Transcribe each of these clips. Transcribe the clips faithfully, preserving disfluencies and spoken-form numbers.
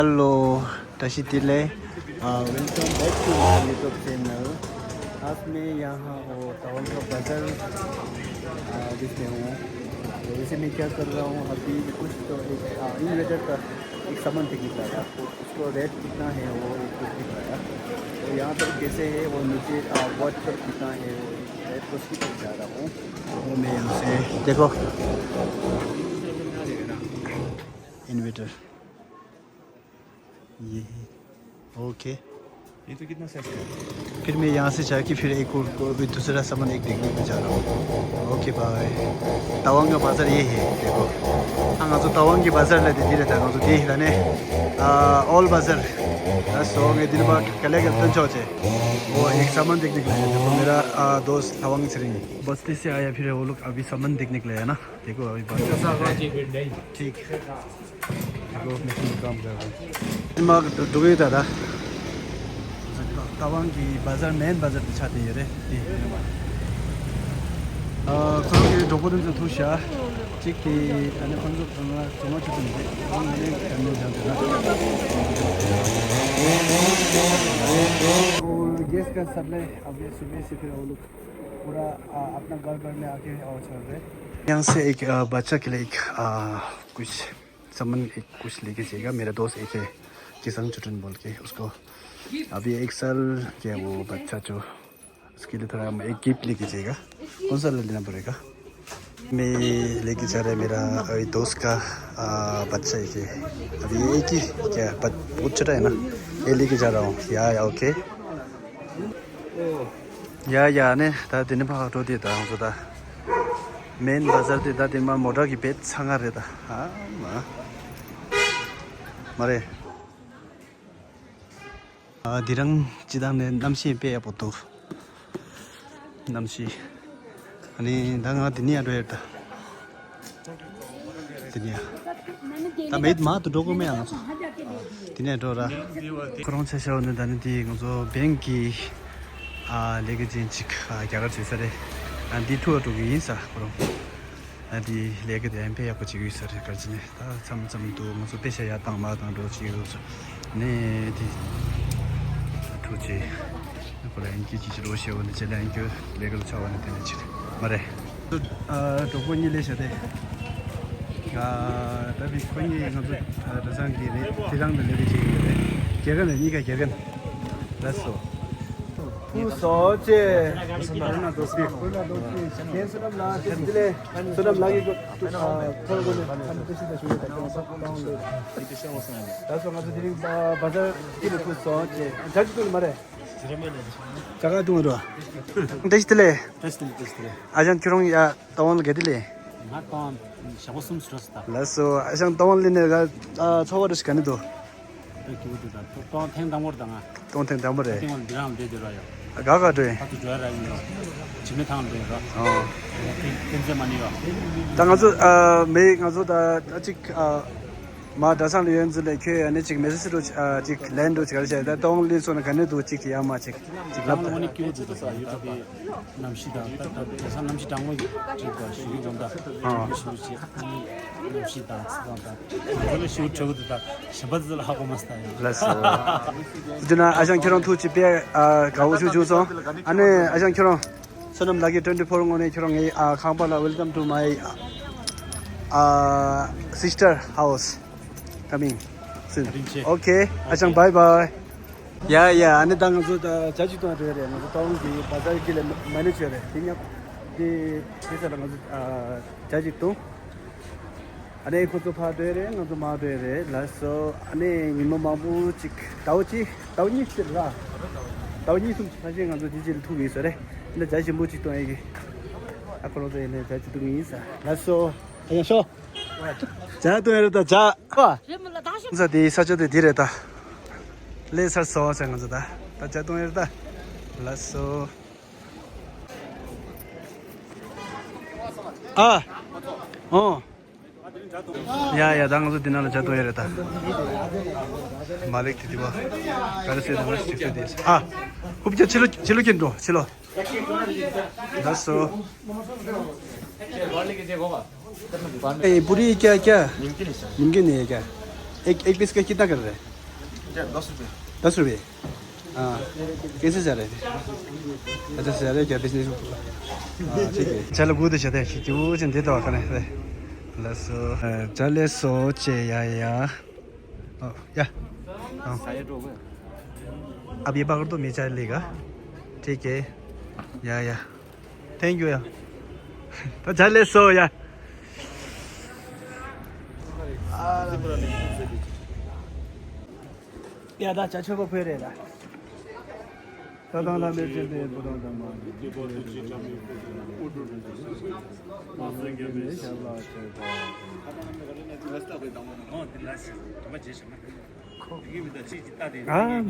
Hello, Tashi Tile. Uh, welcome back to my YouTube channel. आज मैं यहाँ वो टाउन का बाजार, आ, देखते हूँ। तो इसे मैं क्या कर रहा हूँ, अभी कुछ तो एक, आ, इन्वर्टर का एक सामान देखने का था। उसको रेट कितना है, वो एक कुछ दिख रहा है। तो यहाँ पर कैसे है, वो नीचे, आ, WhatsApp पर कितना है, वो रेट को सीख जा रहा हूँ। वो मैं यहाँ से, देखो, इन्वर्टर। ये है। ओके। ये तो कितना सस्ता है। फिर मैं यहाँ से जाके फिर एक और, और भी दूसरा सामान एक देखने को जा रहा हूँ। Okay, bye. तवांग का बाजार ये है, देखो। हाँ, तो तवांग की बाजार ले दे, धीरे था, तो दे, दाने, आ, ऑल बाजार। बस हो गए, दिन भर कले के तन चौचे। वो एक सामान देखने के लिए, देखो, मेरा, आ, दोस्त तवांग से रहेंगे। बस्ती से आया, फिर वो लोग अभी सामान देखने के लिए है ना। देखो, अभी बाजार। ठीक। ཨ་མ་འགྲོ་གི་ཡོད་ད་ད། ཏ་ཝང་གི་བ་ཟར་མེན་བ་ཟར་དེ་ཆགས་བསྡད་ཡོད་རེད་དེ། ཨ་ཁོ་རང་གི་གྲོགས་པོ་དེ་ཚོ་ཐུག་ཤག་གཅིག་དེ་ཨ་ནི་ཁོང་ཚོ་ཚང་མ་ཚང་མ་ཆུ་ཚོད་མི་འདུག་ཨ་ནི་ཨ་ནི་སྦྱང་དེ་ན། और गैस का सप्लाई अभी सुबह से फिर वो लोग पूरा, आ, अपना घर घर में आके और चल रहे। यहाँ से एक, आ, बच्चा के लिए एक, आ, कुछ सामान एक कुछ लेके जाएगा। मेरा दोस्त एक है, किसान चुटन बोल के, उसको अभी एक साल के वो बच्चा जो, उसके लिए थोड़ा हम एक गिफ्ट लेके जाएगा। कौन सा लेना पड़ेगा? मैं लेके जा रहा है मेरा, अ, दोस्त का, अ, बच्चा है कि अभी एक ही क्या, बहुत छोटा है ना, ये लेके जा रहा हूँ। या, या, ओके। या, या, ने ད་དེ་ནི་ཕ་འགྲོ་དེ་ད་ང་ཚོ་ད་མེན་བ་ཟར་དེ་ད་དེ་མ་མོ་ཊ་གི་བེད་ཚང་ང་རེད་ད། ཨ་མ་མ་རེད། ཨ་དེ་རང་སྤྱི་བཏང་ནས་གནམ་གཤིས་དཔེ་ཡག་པོ་འདུག་གནམ་གཤིས། ཨ་ནི་ད་ང་དེ་ནས་ཡར་འགྲོ་ཡ་ད། དེ་ནས་ད་མེད་མ་དུ་འགྲོ་དགོས་མེད་ང་ཚོ། དེ་ནས་འགྲོ་ར། ཁོ་རང་ཆ་བཞག་ནས་ད་ནི་དེ་ང་ཚོ་བེང་གི་ཨ་ལས་ཀ་ཅན་ཅིག་ཨ་རྒྱ་གར་བྱེད་ས་རེད། ཨ་འདི་ཐུ་བ་འགྲོ་གི་ཡིན་ས་ཁོ་རང་། ཨ་འདི་ལས་ཀ་དེ་ཨན་ཕེ་ཡག་པོ་བྱེད་ཀྱི་ཡོད་ས་རེད་ག་རེ་བྱས་ནས། ད་མཚམས་མཚམས་དུ་ང་ཚོ་པེ་ཤ་ཡར་བཏང་མར་བཏང་འགྲོ་བྱེད་ཀྱི་ཡོད་ས་ནས་དེ་ཐུགས་རྗེ་ཆེ། ཁོ་ལ་ཨིན་སྐད་ཅིག་ཅིག་རོགས་བྱེད་འོ་ནས་བྱེད་ལ་ཨིན་སྐྱོ་ལས་ཀ་ལ་ཆགས་པ་ནས་དེ་འདྲ་ཅིག་མ་རེད། ཨ་གྲོགས་པོ་གཉིས་ལས་བྱ་སྟེ། ཨ་ད་བི་ཁོ་གཉིས་ང་ཚོ་ཨ་གྲྭ་ཚང་གི་རེད། དེ་རང་ལ་ལས་ཀ་བྱེད་ཀྱི་རེད། རྒྱལ་ཁབ་ནས་གཉིས་ཀ་རྒྱལ་ཁབ་ལ་སོ། ཕུ་སོ་ཅེ། ཁོ་ན་དོ་སི། ཁོ་ན་དོ་སི། ཁྱེད་བསོད་ནམས་ལགས་ཁྱེད་འདི་ལས་བསོད་ནམས་ལགས་ཀྱི་ཨ་ཐོར་གོ་ནས་ཨ་ནི་ཏི་ཤི་ད་ཞུ་ཡོད་ད། ཁྱེད་ཚོ་ཏང་ལོས། ད་སོ་ང་ཚོ་དེ་རིང་བ་བ་ཟར་སྐྱིད་ལ་ཕུ་སོ་ཅེ། ཇ་ཅི་ཏུ་ལ་མ་རེད། ཇ་ག་ཏུ་མ་རེད། ཏེ་ཤི་ཏི་ལེ། ཏེ་ཤི་ཏི་ལེ། ཏེ་ཤི་ཏི་ལེ། ཨ་ཞང་ཁྱོད་རང་ཡ་ཏང་ལ་ག་ཏི་ལེ། ང་ཏང་ཞག་པོ་གསུམ་ཞིག་རོ་སི་ད། ལགས་སོ། ཨ་ཞང་ཏང་ལི་ནས་ག་ཨ་ཚོ་བ་རུ་ཞིག་ག་ནི་དོ། ད་ཁྱི་བོ་དེ་ད་ཏང་ཐེངས་དང་པོར་ད་ང་། ཏང་ཐེངས་དང་པོ་རེད། ཐེངས་མ་འདི་རང་བསྡད་དེ་ར་ཡོད། ག་ག་འགྲོ་ཡིན། ད་དུ་འགྲོ་ཡ་ར་ཡིན་རོ། ཇི་མེ་ཐང་འགྲོ་ཡིན་རོ། ཨོ། ཐེངས་ཐེངས་ཚེ་མ་ནི་ཡོད། ད་ང་ཚོ་ཨ་མེ་ང་ཚོ་ད་ད་ཅིག་ཨ་མ་གྲྭ་ཚང་ལ་ཡོད་ཚུལ་ལས་ཁྱོད་ཡ་ནི་ཅིག་མེ་སི་སི་རུ་ཨ་ཅིག་ལན་རུ་ཅིག་ག་རེ་བྱས་ད་ཏང་ལི་སོ་ན་ག་ནི་འདུག་ཅིག་ཡ་མ་ཅིག་ཅིག་ལབ་ད། ད་ང་ནི་ཀྱི་བོ་དེ་ད་ས་ཡོད་ད་དེ། གནམ་གཤིས་དང་ད་ད་དེང་སང་གནམ་གཤིས་གྲང་མོ་ཅིག་དང་ཞུ་རྒྱུ་འཛོམས་དང་ཨ་ཞུ་རྒྱུ་ཅིག་གནམ་གཤིས་དང་ཚི་དང་ད་ང་ཚོ་ལ་ཞུ་བྲེ་བོ་དེ་ད་གཞན་པ་ཚོ་ལ་ཧ་གོ་མ་སྟ་ཡང་། ལགས་སོ། དེ་ན་ཨ་ཞང་ཁྱེད་རང་ཐུགས་ཅིག་དཔེ་ཨ་དགའ་བོ་ཞུ་བྱུང་སོང་། ཨ་ནི་ཨ་ཞང་ཁྱེད་རང་བསོད་ནམས་ལགས་ཀྱི་twenty four ངོས་ནས་ཁྱེད་རང་ངའི་ཨ་ཁང་པ་ལ་welcome to my ཨ་sister house coming soon། ཨ་རིན་ཆེ། Okay ཨ་ཞང་bye bye། ཡ་ཡ། ཨ་ནི་ད་ང་ཚོ་ད་ཇ་ཅིག་བཏུང་ཡ་འགྲོ་ཡ་རེད། ང་ཚོ་ཏང་གི་བ་ཟར་གྱི་ལ་མ་ནི་ཆོས་རེད་དེ་ཉག་དེ་དེ་ས་ལ་ང་ཚོ་ཨ་ཇ་ཅིག་བཏུང་། ཨ་ནི་ཁོ་ཚོ་ཕར་འགྲོ་ཡ་རེད། ང་ཚོ་མར་འགྲོ་ཡ་རེད་ལགས་སོ། ཨ་ནི་ཉི་མ་མང་པོ་ཅིག་ཟླ་བ་གཅིག་ཟླ་བ་གཉིས་ཟེར་ར། ཟླ་བ་གཉིས་གསུམ་ཅིག་ཕལ་ཆེར་ང་ཚོ་དེ་ཅིག་ལ་ཐུག་གི་ཡོད་ས་རེད། ཨ་ནི་ཇ་ཞིམ་པོ་ཅིག་བཏུང་ཡ་གི་ཨ་ཁོ་རང་ཚོ་ཡིན་ནའི་ཇ་ཅིག་བཏུང་གི་ཡིན་ས་ལགས་སོ། ཨ་ཡ་ཤོ། ཇ་བཏུང་ཡ་རེད་ད་ཇ། ས་དེའི་ས་ཆ་དེ་འདི་རེད་ད། ལས་སར་སོ་ཟེར་ང་ཚོ་ད། ད་ཇ་བཏུང་ཡ་རེད་ད། ལགས་སོ། ཨ། ཨོ། ཡ་ཡ་ད་ང་ཚོ་འདི་ནང་ལ་ཇ་བཏུང་ཡ་རེད་ད། མ་ལེགས་དེ་དེ་བ། ག་རེ་ཟེར་ད་ང་ཚོ་ཅིག་ཟེར་དེ། ཨ། ཧུབ་ཀྱ་ཕྱི་ལོ་ཕྱི་ལོ་ཁྱེར་འགྲོ་ཕྱི་ལོ། ལགས་སོ། ए, पूरी क्या, क्या? नमकीन है सर। नमकीन नहीं है क्या? एक, एक पीस का कितना कर रहे हैं? दस रुपियाँ। दस रुपियाँ। अँ, कैसे जा रहे थे? अच्छा, जा रहे क्या बिजनेस? अँ, ठीक है। चलो, गुड छ। त्यहाँ के ऊ चाहिँ त्यही त खाने। ल सो, अँ, चले सोचे या, या। ओ, या। अँ। अब ये पकड़ दो, मैं चाय लेगा। ठीक है। या, या। Thank you, या। त चले सो, या। ཡ་ད་ཅ་ཆོས་པ་ཕེ་རེད་ད། ད་དང་ལ་མེར་ཅན་དེ་བུ་དང་དམ་པ། ཨ་མ།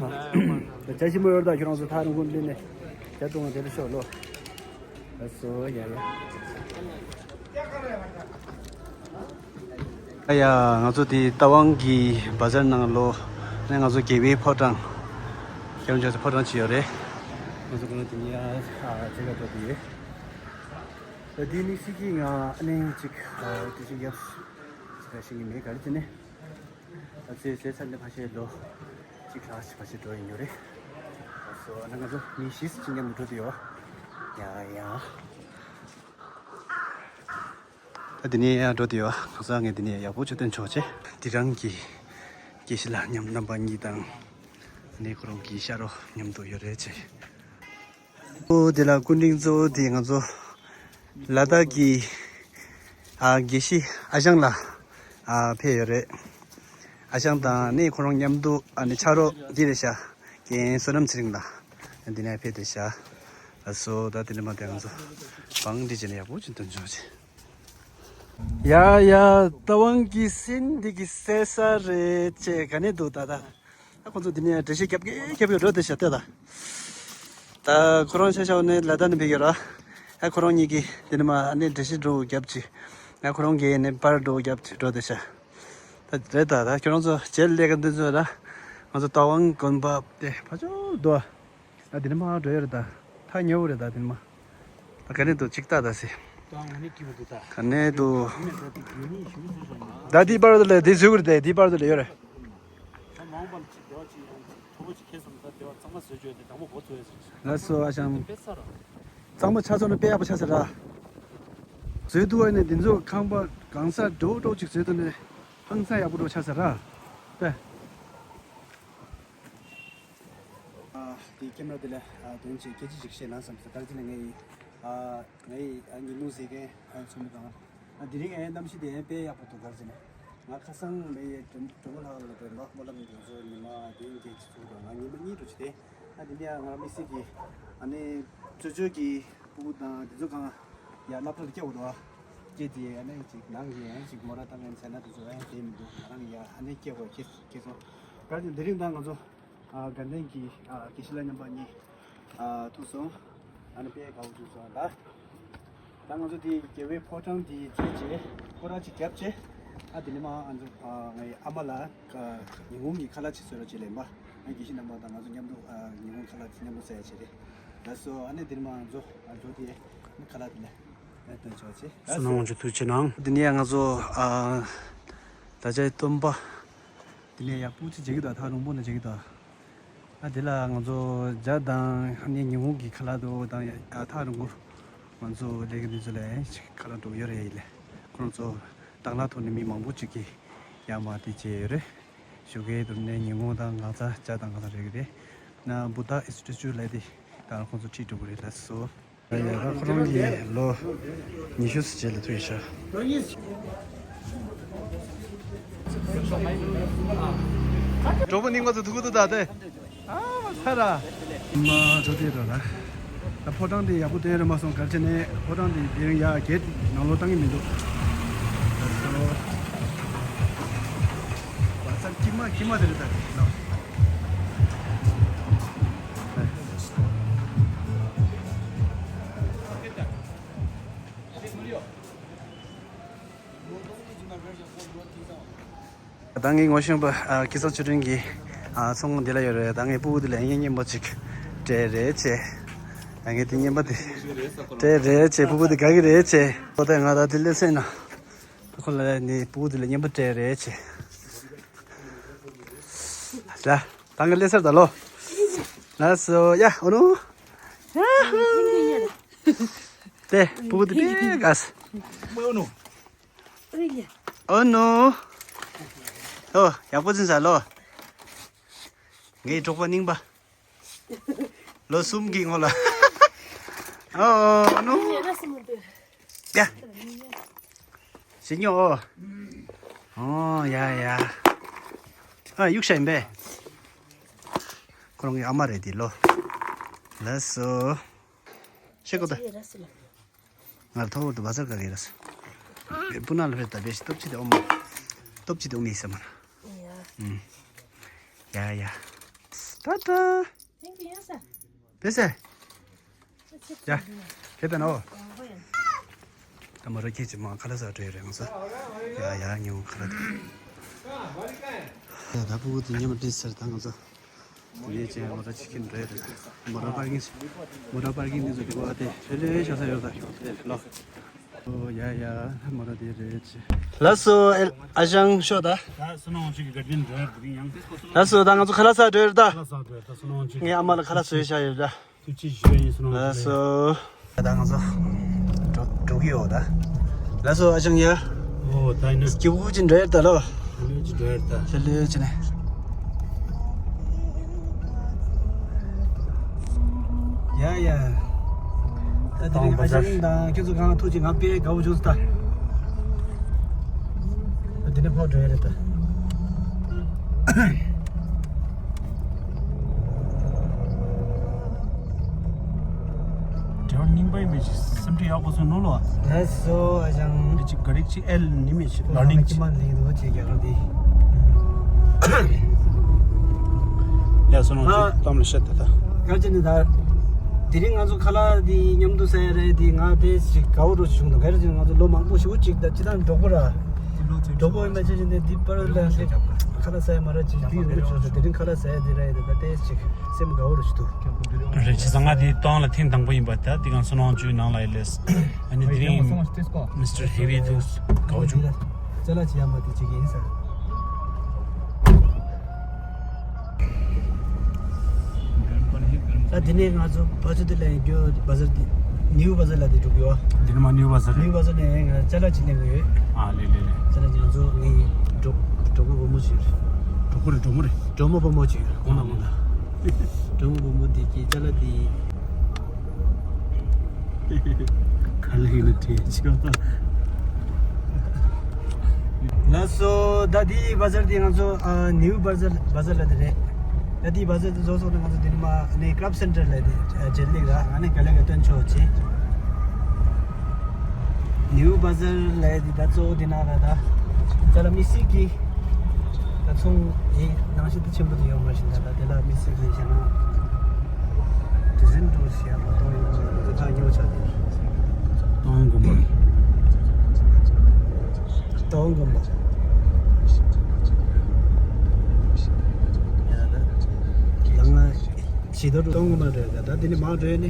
ད་ཅ་ཞིམ་པོ་ཡོད་ད་ཁྱོད་རང་ཚོ་ཐག་རིང་པོ་འདི་ནས་ཅ་བཏུང་བ་དེ་ལ་ཤོག་ལོ། ཨ་སོ་ཡ་ཡ། ཨ་ཡ། ང་ཚོ་དེ་རྟ་དབང་གི་བ་ཛར་ནང་ལོ། ནས་ང་ཚོ་དགེ་བའི་ཕོ་བྲང་། རྒྱལ་བ་རྒྱ་མཚོའི་ཕོ་བྲང་ཅིག་ཡོད་རེད། ང་ཚོ་ཁོ་ན་དེ་ནས་ཨ་ཅེ་ག་ཏོ་དེ་ཡོད། ད་དེ་ནི་སི་ཀི་ང་ཨ་ནེ་ཅིག་ཨ་དེ་ཅིག་ཡབ་ཅིག་ཤེས་ཀྱི་མེད་ག་རེ་དེ་ནི། ད་ཚེ་ཚེ་ཚར་ནས་ཕ་ཤེས་ལོ་གཅིག་ལྷག་ཅིག་ཕ་ཤེས་འགྲོ་ཡིན་ཡོད་རེད། ཨ་སོ་ཨ་ན་ང་ཚོ་མི་བཞི་ཅིག་མཉམ་དུ་འགྲོ་དུ་ཡོད། ཡ་ཡ། ད་འདི་ནས་ཡར་འགྲོ་དུས་ཡོད། ང་ཚོ་ངས་འདི་ནས་ཡག་པོ་ཅིག་སྟོན་ཆོག་ཅེས། འདི་རང་གི་དགེ་བཤེས་ལགས་མཉམ་རྣམ་པ་གཉིས་དང་། ནས་ཁོ་རང་གི་ཤ་རོ་མཉམ་དུ་ཡོད་རེད་ཅེས། ཨོ་དེ་ལ་སྐུ་མགྲོན་གཙོ་བོ་དེ་ང་ཚོ་ལ་དྭགས་ཀྱི་ཨ་དགེ་བཤེས་ཨ་ཞང་ལགས་ཨ་ཕེབས་ཡོད་རེད། ཨ་ཞང་དང་ནས་ཁོ་རང་མཉམ་དུ་ཨ་ནི་ཕྱག་རོགས་འདི་རེད་ཤག་རྒན་བསོད་ནམས་ཚེ་རིང་ལགས་འདི་ནས་ཕེབས་དེ་ཤག་ཨ་སོ་ད་དེ་ནས་མ་དེ་ང་ཚོ་བང་འདི་བྱས་ནས་ཡག་པོ་ཅིག་སྟོན་ཆོག་ཅིག་ཡ་ཡ། རྟ་དབང་གི་སྲིན་འདི་གི་སེ་ས་རེད་ཅེས་ག་ནས་འདུག་ད་ད། ད་ཁོང་ཚོ་འདི་ནས་འགྲེལ་བཤད་རྒྱབ་ཀྱི་རྒྱབ་ཀྱི་འགྲོ་དེ་ཤ་ལྟ་ད། ད་ཁོ་རང་ཤ་ཤ་ནས་ལ་དྭགས་ནས་ཕེབས་ཡོད་ར། ད་ཁོ་རང་གཉིས་ཀྱིས་འདི་ནས་མ་ཨ་ནི་འགྲེལ་བཤད་འགྲོ་རྒྱབ་ཅིག་ད་ཁོ་རང་གིས་ནས་པར་འགྲོ་རྒྱབ་ཅིག་འགྲོ་དེ་ཤ། ད་རེད་ད། ད་ཁྱོད་རང་ཚོ་རྗེས་ལས་ཀ་འདི་ཚོ་ར། ང་ཚོ་རྟ་དབང་དགོན་པ་དེ་ཕ་ཆོ་དོ། ཨ་དེ་ནས་མར་འགྲོ་ཡ་རེད་ད། ཐག་ཉེ་བོ་རེད་ད་དེ་ནས་མར། ད་ག་ནས་འདུག་ཅིག་ལྟ་ད་སེ། ད་ང་ནི་སྐྱིད་པོ་འདུག་ད། ག་ནས་འདུག་ད་འདི་པར་དུ་ལས་འདི་བཟོས་གི་རེད་དེ་འདི་པར་དུ་ལས་ཡོད་རེད། ད་མང་པར་ཅིག་བདེ་བ་ཅིག་ཡང་ཅིག་མཐོ་པོ་ཅིག་ཁེལ་སོང་ད་བདེ་བ་གཙང་མ་བཟོས་བཅོས་ཏེ་དང་པོ་འགོ་ཚུགས་ཡ་ཟེར། ལགས་སོ་ཨ་ཞང་། དཔེ་ཚར་ར། གཙང་མ་ཆ་ཚང་ནས་དཔེ་ཡག་པོ་ཆགས་ཟེར་ར། བཟོས་འདུག་བ་ནས་འདི་ཚོ་ཁང་པ་གང་ས་འགྲོ་འགྲོ་ཅིག་བཟོས་འདུག་ནས་ཧང་སང་ཡག་པོ་འགྲོ་ཆགས་ཟེར་ར། དཔེ། ཨ་དེ་ཀེམ་ར་དེ་ལ་ཨ་དོན་ཆེ་སྐད་ཆ་ཞིག་བཤད་ན་བསམ་སོང་། ག་རེ་ཟེར་ན་ངའི་ཨ་ངའི་ཨ་ཉིན་མོ་ཟེར་མཁན་ཨ་ཚོ་མི་དང་ཨ་དེ་རིང་ཨ་གནམ་གཤིས་དེ་ཨ་དཔེ་ཡག་པོ་འདུག་ག་རེ་ཟེར་ན་ང་ཁ་སང་ངའི་གྲོ་གྲོ་མོ་ལགས་ལ་དྲན་པ་སྨོན་ལམ་དེ་ཚོ་ཉི་མ་དེ་འདྲ་ཅིག་ཚུགས་འདུག་ང་ཉི་མ་གཉིས་འགྲོ་ཅིག་དེ་ཨ་དེ་འདྲ་ང་དམིགས་བསལ་གྱི་ཨ་ནི་ཅོ་ཅོ་གི་སྤུ་གུ་དང་དེ་ཚོ་གང་ཡ་སློབ་གྲྭ་ལ་སྐྱེལ་དགོས་འདུག་ཨ། སྐྱེལ་དེ་ཨ་ནི་ཅིག་ནང་གི་ཨ་ཅིག་མོ་ར་བཏང་མཁན་ཟེར་ན་དེ་ཚོ་ཨ་དེ་མི་འདུག་ང་རང་ཡ་ཨ་ནི་སྐྱེལ་དགོས་ཁེལ་ཁེལ་སོང་། ག་རེ་དེ་རིང་ད་ང་ཚོ། ཨ་དགའ་ལྡན་གྱི་ཨ་དགེ་བཤེས་ལགས་རྣམ་པ་གཉིས་ཨ་ཐུག་སོང་། ཨ་ནི་དཔེ་དགའ་བོ་བྱུང་སོང་ད། ད་ང་ཚོ་དེ་རྒྱལ་བའི་ཕོ་བྲང་དེ་མཇལ་རྗེས་སྐོར་ར་ཅིག་བརྒྱབ་རྗེས་ཨ་དེ་ནས་མ་ང་ཚོ་ཨ་ངའི་ཨ་མ་ལ་ཨ་ཉིན་གུང་གི་ཁ་ལག་ཅིག་བཟོ་རོགས་བྱེད་ལེན་པ། ཨ་དགེ་བཤེས་རྣམ་པ་དང་ང་ཚོ་མཉམ་དུ་ཨ་ཉིན་གུང་ཁ་ལག་ཅིག་མཉམ་དུ་ཟ་ཡ་བྱེད་རེད། ལགས་སོ། ཨ་ནི་དེ་ནས་མ་ང་ཚོ་ཨ་འགྲོ་དེ་ཨ་ནི་ཁ་ལག་དེ་ལ་ཨ་སྟོན་ཆོག་ཅེས། བསོད་ནམས་དབང་ཕྱུག་ཐུགས་རྗེ་གནང་། དེ་ནས་ང་ཚོ་ཨ་ད་ཆའི་སྟོན་པ། དེ་ནས་ཡག་པོ་ཅིག་མཇལ་གི་འདུག་ཐག་རིང་པོ་ནས་མཇལ་གི་འདུག་ཨ་དེ་ལ་ང་ཚོ་ཇ་དང་ཨ་ནི་ཉིན་གུང་གི་ཁ་ལག་དུ་དང་ཨ་ཐག་རིང་པོ་ང་ཚོ་སླེབས་གི་འདུག་ཚོ་ལ་ཡང་ཅིག་ཁ་ལག་འགྲོ་གི་ཡོད་རེད་ཡིན་ལེ། ཁོ་རང་ཚོ་དང་བླངས་ཐོག་ནས་མི་མང་པོ་ཅིག་གིས་ཡར་མར་དེ་བྱས་ཡོད་རེད། ཞོགས་ཀའི་དུ་ནས་ཉིན་གུང་དང་གང་ཟག་ཇ་དང་གང་ཟག་རེད་གི་རེད། ན་བུ་ད་ཨི་སི་ཊི་ཅུ་ལ་དེ་དང་ཁོང་ཚོ་ཁྲིད་འགྲོ་གི་རེད་ལགས་སོ། ཡ་ཡ་ད་ཁོ་རང་གི་ལོ་ཉི་ཤུ་ཙམ་རྗེས་ལ་ཐུག་ཡོད་ཤག་གྲོགས་པོ་ནི་ང་ཚོ་ཐུག་གི་འདུག་ད་དེ། ཨ་མ་ཚ་ར། མ་འགྲོ་དེ་འགྲོ་ལ། ད་ཕོ་བྲང་དེ་ཡག་པོ་སྟོན་རེད་མ་སོང་ག་རེ་བྱས་ནས་ཕོ་བྲང་དེ་དེ་རིང་ཡ་གེ་ནང་ལོགས་བཏང་གི་མི་འདུག་ད་ཚ་ར། བ་ཚ་ཀི་མ་ཀི་མ་དེ་རེད་ད་ལོ། ད་ངའི་ངོ་ཤེས་པ་ཨ་སྐལ་བཟང་ཆོས་སྒྲོན་གྱི་ཨ་ཚོང་འདི་ལ་ཡོད་རེད། ད་ངའི་སྤུ་གུ་འདི་ལ་ཡིན་སྙན་པོ་ཅིག་སྤྲད་རེད་ཅེས། ད་ངས་དེ་སྙན་པ་དེ་སྤྲད་རེད་ཅེས། སྤུ་གུ་དེ་དགའ་གི་རེད་ཅེས། ཨོ་ད་ང་ད་དེ་སླེབས་སེ་ན་ད་ཁོ་ལ་ནི་སྤུ་གུ་དེ་ལ་སྙན་པ་སྤྲད་རེད་ཅེས། ལ། ང་ལེ་སར་ད་ལོ། ལགས་སོ་ཡ་ཨོ་ནུ། དེ་པུ་གུ་དེ་པེ་ག་ས། ཨོ་ནུ། ཨོ་ཡག་པོ་ཟིན་ས་ལོ། ངའི་གྲོགས་པོ་རྙིང་པ། ལོ་གསུམ་གྱི་སྔོན་ལ། ཨོ་ཨོ་ནུ། ཡ། ཤི་ཉོ་ཨོ། ཨོ་ཡ་ཡ། ཨ་ཡུག་ཤ་ཡིན་པས། ཁོ་རང་གི་ཨ་མ་རེད་དེ་ལོ། ལགས་སོ། ཤེས་གོ་ད། ང་ལ་ཐོག་ཏུ་བ་ཟར་ག་རེ་ར་སོ། སྤུ་ན་ལ་ཕེབས་ད་བེ་ཤི་སྟོབས་ཆེ་དེ་ཨོ་མ། སྟོབས་ཆེ་དེ་ཨོ་མི་ཟེར་མ་ན། ཡ་ཡ། ཏ་ཏ། ཐེང་ཀིའུ་ཡ་སར། བེ་སེ། ཡ། ཁེ་ཏན་ཨོ། ད་མོ་ར་ཁྱེད་ཀྱི་མ་ཁ་ལ་ས་བྲོས་རེད་ང་ཚོ། ཡ་ཡ་ཉུང་ཁ་ལ་དེ། ཡ་ད་ཕྲུ་གུ་དེ་ཉི་མ་བྲིས་ཟེར་ད་ང་ཚོ། དེ་ནས་ཅན་མོ་ཊ་ཅིག་གིན་རེད། མོ་ཊ་པར་ཀིང་། མོ་ཊ་པར་ཀིང་དེ་ཚོ་དེ་གོ་དེ་ལྷོད་ལྷོད་ཤ་ས་ཡོད་ད་ལོ། ཨོ་ཡ་ཡ་མོ་ཊ་དེ་རེད་ཅི། ལགས་སོ་ཨེ་ཨ་ཞང་ཤོ་ད། ད་སུ་ནང་ཅིག་གི་གར་དིན་འགྲོ་ཡར་དེ་ཡང་། ལགས་སོ་ད་ང་ཚོ་ཁ་ལ་ས་འགྲོ་ཡོད་ད། ཁ་ལ་ས་འགྲོ་ཡར་ད་སུ་ནང་ཅིག་ངའི་ཨ་མ་ལ་ཁ་ལ་ས་ཡོད་ཤ་ཡོད་ད། ཐུགས་རྗེ་ཞུ་ཡ་ཡིན་སོང་ལགས་སོ། ད་ང་ཚོ་འགྲོ་འགྲོ་གི་ཡོད་ད། ལགས་སོ་ཨ་ཅང་ཡ། ཨོ་ད་ཡིན་ན། སྐྱིད་པོ་ཅིག་འགྲོ་ཡར་ད་ལོ། ལོས་ཅིག་འགྲོ་ཡར་ད། ལེ་ལེ་ཅི་ནས། ཡ་ཡ། ད་དེ་རིང་ཨ་ཅང་དང་ཁྱེད་ཚོ་གང་ཐུག་ཅིག་ང་དཔེ་དགའ་བོ་བྱུང་སོང་ད། ད་དེ་ནས་ཕར་འགྲོ་ཡ་རེད་ད། དྲི་བ་རྙིང་པ་ཡིན་པའི་ཅིག་སེམས་ཁྲལ་ཡག་པོ་སོང་ནོ་ལོ། ལགས་སོ་ཨ་ཅང་། ཅིག་ག་རིག་ཅིག་ཨེལ་ནི་མི་ཅིག་ལར་ནིང་ཅིག་མ་ལིང་དུ་ཅིག་རྒྱ་གར་དེ། ཡ་སོ་ནོ་ཅིག་གཏམ་ལ་བཤད་དེ་ད། ག་ཅི་ནི་ད། དེ་རིང་ང་ཚོ་ཁ་ལག་འདི་མཉམ་དུ་ཟ་ཡ་རེད་དེ་ང་དེ་ཞིག་དགའ་བོ་རུ་བྱུང་འདུག་ག་རེ་ཟེར་ང་ཚོ་ལོ་མང་པོ་ཞེ་པོ་ཅིག་ད་ཅི་ད་འབྲོག་པ་ར། འགྲོ་པོ་ཡིན་པ་ཅི་ཞིག་ནས་འདི་པར་ལ་འདི་ཁ་ལག་ཟ་ཡ་མ་ར་ཅིག་འདི་རུ་ཆོག་ཟེར་དེ་རིང་ཁ་ལག་ཟ་ཡ་འདི་ར་ཡི་ད་ཏེས་ཅིག་སེམས་དགའ་བོ་རུ་ཞིག་འདུག་རེད་བྱས་ཙང་ང་འདི་ཏང་ལ་ཐེངས་དང་པོ་ཡིན་པ་ད་འདི་གང་སུ་ནང་བཅུའི་ནང་ལ་ཡི་ལེས་ཨ་ནི་དེ་རིང་མི་སི་ཊར་ཧེ་བི་དུ་དགའ་བོ་བྱུང་། ཅ་ལག་ཅི་ཡ་མ་དེ་ཅིག་ཡིན་ས། ད་དེ་ནས་ང་ཚོ་བ་ཚོ་དེ་ལ་ཡིན་རྒྱུ་བ་ཟར་དེ་ནིའུ་བ་ཟར་ལ་དེ་འགྲོ་གི་ཡོད། དེ་ནས་མ་ནིའུ་བ་ཟར་རེད། ནིའུ་བ་ཟར་ནས་ང་ཅ་ལག་ཅིག་ལེན་གི་ཡོད། ཨ་ལེ་ལེ་ལེ། ཅ་ལག་ང་ཚོ་ངའི་གྲོགས་གྲོགས་པོ་བུ་མོ་ཅིག་ཡོད། གྲོགས་པོ་རེད་གྲོགས་མོ་རེད། གྲོགས་མོ་བུ་མོ་ཅིག་ཡོད་གོང་ན་གོང་ན། གྲོགས་མོ་བུ་མོ་དེ་གི་ཅ་ལག་དེ། ག་ལེ་ཡིན་ན་དྲན་ཆོག་ལགས་སོ། ད་དེའི་བ་ཟར་དེ་ང་ཚོ་ཨ་ནིའུ་བ་ཟར་བ་ཟར་ལ་དེ་རེད། ད་དེའི་བ་ཟར་དེ་བཟོ་སོང་ན་ང་ཚོ་དེ་ནི་མ་ནི་ཀ་ལབ་སེན་ཊར་ལ་དེ་ཨ་ཇེ་ལིག་ར་ཨ་ནི་ག་ལེ་ག་སྟོན་ཆོག་ཅེ། ནིའུ་བ་ཟར་ལ་དེ་ད་གཙོ་བོ་དེ་ན་ར་ད་ད་ལ་མི་སི་གི་ད་ཚོང་ཡིན་ནང་བཞིན་དུ་ཆེན་པོ་དུ་ཡོང་བ་བཞིན་ད་ལྟ་དེ་ལ་མི་སེར་གྱི་ཞེ་ན་དེ་ཟིན་འགྲོ་ཞེས་མ་གཏོང་ཡོང་དུ་ཐག་ཉོ་ཆ་དེ་གཏོང་དགོན་པ། གཏོང་དགོན་པ། ཡ་ད་ལ་ང་། བྱི་དོར་གཏོང་གི་མ་རེད་ད། ད་དེ་ནི་མང་རེད་ནི།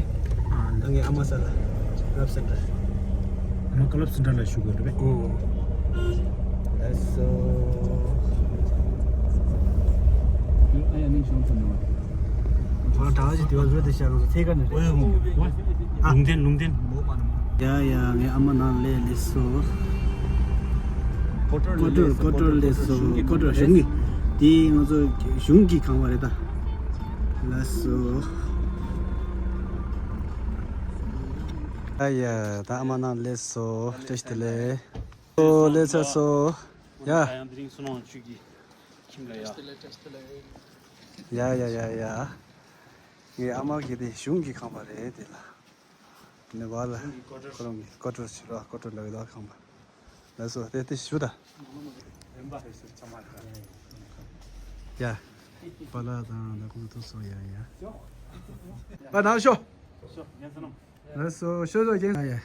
ཨ་ད་ངའི་ཨ་མ་ས་ལ་ཀ་ལབ་སེན་ཊར། ཨ་མ་ཀ་ལབ་སེན་ཊར་ལ་ཞུ་དགོས་རེད་པས། ཨོ། ལགས་སོ། ཨ་ཡ་ནི་ཤོང་ཚོ་ནི་བ། ང་གྲྭ་བ་ཞིག་དེ་བ་རོ་དེ་ཤ་ང་ཚོ་ཚེ་ག་ནི་རེད། ཨོ་ཡ་མོ། ལུང་བསྟན་ལུང་བསྟན། ཡ་ཡ་ངའི་ཨ་མ་ནང་ལས་ལས་སོ། ཀོ་ཀྲོར་ཀོ་ཀྲོར་ལས་སོ་ཀོ་ཀྲོར་གཞུང་གི། དེ་ང་ཚོ་གཞུང་གི་ཁང་བ་རེད་ད། ལགས་སོ། ཨ་ཡ་ད་ཨ་མ་ནང་སླེབས་སོང་། བཀྲ་ཤིས་བདེ་ལེགས། ཨོ་སླེབས་ཚར་སོང་། ཡ། ཡ་ཡ་ཡ་ཡ། ངའི་ཨ་མ་གི་དེ་གཞུང་གི་ཁང་པ་རེད་དེ་ལ། ནེ་པཱལ་ལ་ཁོ་རང་གི་ཀོ་ཀྲོར་ཞིག་ར་ཀོ་ཀྲོར་ལ་བའི་ལ་ཁང་པ། ལགས་སོ་དེ་དེ་ཞུ་ད། ཡ། པཱ་ལགས་དང་ལ་ཁུ་ཐུག་སོ་ཡ་ཡ། པ་ནང་ཤོ། ལགས་སོ་ཤོ་ཤོ་རྒན་ཡ་ཡ།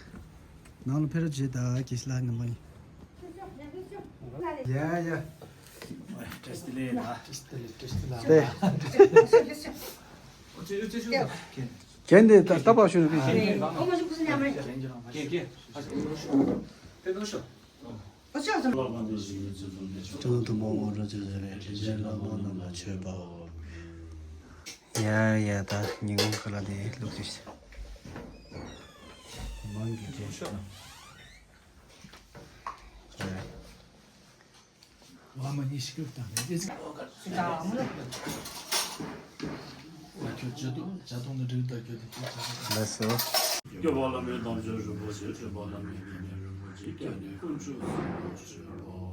ནང་ལ་ཕེབས་རོགས་བྱེད་ད་གེ་སླ་ངན་པ་ཡིན། ཡ་ཡ། བཀྲ་ཤིས་བདེ་ལེགས་ལ། བཀྲ་ཤིས་བདེ་ལེགས་བཀྲ་ཤིས་བདེ་ལེགས། ཏེ། རྒན་དེ་ད་ལྟ་བར་ཞུ་ནས་ཕེབས་ཤིག །ཀྱེ་ཀྱེ། ཀྲང་ཐུ་མོ་ངོ་སྤྲོད་བྱེད་པའི་དྲིན་ཅན་བླ་མ་རྣམས་ལ་མཆོད་པའོ། ཡ་ཡ། ད་ཉིན་གུང་ཁ་ལག་དེ་བླུགས་ཏེ། མང་གི་རེད། བླ་མ་ཉི་ཤུ་ཀྱི་བཏང་ནས་ཨེ་ཙི། ཁྱོད་ཇ་དུང་ཇ་དུང་ནི་འགྲིག་ད་ཁྱོད་དེ་ཁྱོད་ཇ་དུང་། ལགས་སོ། སྐྱོབ་པ་བླ་མའི་དམ་ཆོས་རིན་པོ་ཆེ། སྤྲུལ་པ་བླ་མའི་བསྙེན་གནས་རིན་པོ་ཆེ། སྐྱབས་གནས་དཀོན་མཆོག་གསུམ་པོ་སྤྲུལ་པ།